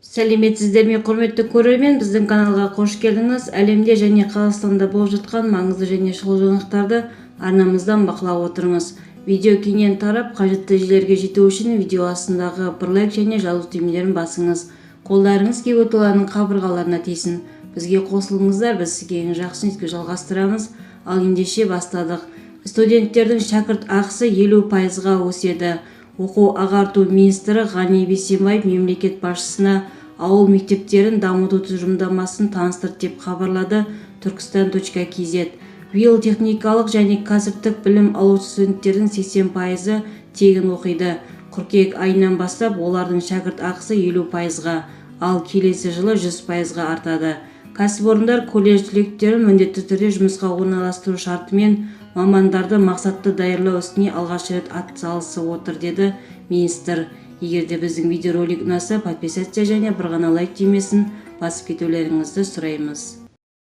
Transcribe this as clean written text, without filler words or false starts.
Сәлеметсіздер ме, құрметті көрермен! Біздің каналға қош келдіңіз! Әлемде және Қазақстанда болып жатқан маңызды және шұғыл жаңалықтарды арнамыздан бақылап отырыңыз. Видео кеңінен тарап, қажетті жерлерге жету үшін видео астындағы бір лайк және жазылу түймелерін басыңыз. Қолдарыңыз кеуек қабырғаларына тисін. Бізге қосылыңыздар, біз сізге ең жақсы өйткені жалғастырамыз. Ал ендеше, бастадық. Студенттердің шәкірт ақысы 50%-ға өседі. Оқу ағарту министрі Ғани Бейсенбаев мемлекет басшысына ауыл мектептерін дамыту тұжырымдамасын таныстырды, деп хабарлады түркістан.kz. Биыл техникалық және кәсіптік білім алушы студенттердің 80%-ы тегін оқиды. Қыркүйек айынан бастап олардың шәкірт ақысы 50%-ға, ал келесі жылы 100%-ға артады. Кәсіпорындар колледж түлектерін міндетті түрде жұмысқа орналастыру шартымен мамандарды мақсатты даярлау ісіне алғаш рет атсалысып отыр, деді министр. Егер де біздің видеоролик ұнаса, подписаться және бір ғана лайк түймесін басып кетулеріңізді сұраймыз.